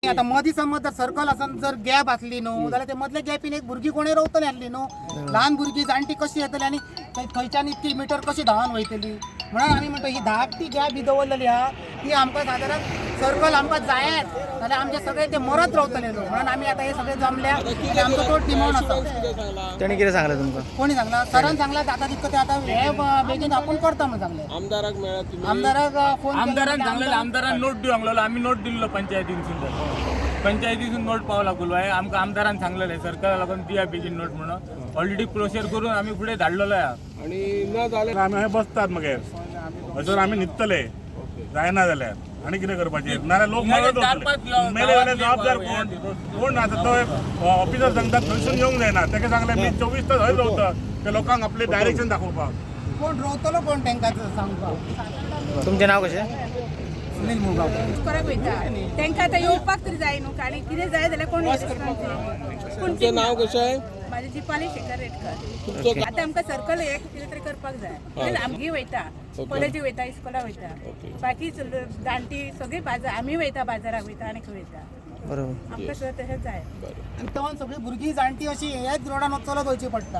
आता मदीं समज जर सर्कल आसन जर गॅप आसली न्हू जाल्यार ते मदल्या गॅपीन एक भुरगीं कोणूय रावतली आसली न्हू, ल्हान भुरगीं जाणटी कशी येतली आनी थंयच्यान इतकी मिटर कशी धांवन वयतली. म्हणून आमी म्हणटा ही धाकटी गॅप ही दवरलेली आहा ती आमकां सादारण सर्कल आमकां जायच, जाल्यार आमचे सगळे ते मरत रावतले लोक. म्हणून आमी आतां हे सगळे जमल्या आनी आमचो तो डिमांड आसा. तेणी कितें सांगलें तुमकां? कोणी सांगला? सरान सांगला आतां तितकं ते आतां हे बेगीन आपूण करता म्हणून सांगलें. आमदाराक मेळ्ळा तुम्ही? आमदाराक फोन केला. आमदारान सांगलेलं, आमदारान नोट दिवंक लागलो. आमी नोट दिल्लो पंचायतीनसून, पंचायतीसून नोट पावला कुलवाय आमकां. आमदारान सांगलेलें सरकारा लागून दिया बेगीन नोट म्हणून. ऑलरेडी प्रोसेस करून आमी फुडें धाडलेलो आहा. आणि न जालें आमी हंय बसतात, मगेर हयसर आमी न्हिदतले जायना जाल्यार. आनी कितें करपाचें? नाजाल्यार लोक मरत चार पांच वतले. मेले जाल्यार जबाबदार कोण? कोण? आतां तो ऑफिसर सांगता थंयसून येवंक जायना. तेका सांगलें मी 24 तास हय रावता ते लोकांक आपलें डायरेक्शन दाखोवपाक. कोण रोवतलो कोण तांकां सांगपाक? तुमचें नांव कशें? सुनील मुळगांवकर. करप वयता तांकां आतां येवपाक तरी जाय न्हू, आनी कितें जाय जाल्यार कोण? तुमचें नाव कशें? म्हाजें दीपाली शेखर रेडकर. तुमचो? आतां आमकां सर्कल हे कितें तरी करपाक जाय. आमगेर वयता, कॉलेजीक वयता, इस्कोला वयता, बाकी जाणटी सगळीं बाजार आमी वयता, बाजाराक वयता आनी खंय वयता. बरोबर. आमकां सुद्दां तशेंच जाय. आनी तवन सगळीं भुरगीं जाणटी अशी ह्याच रोडान चलत वयची पडटा.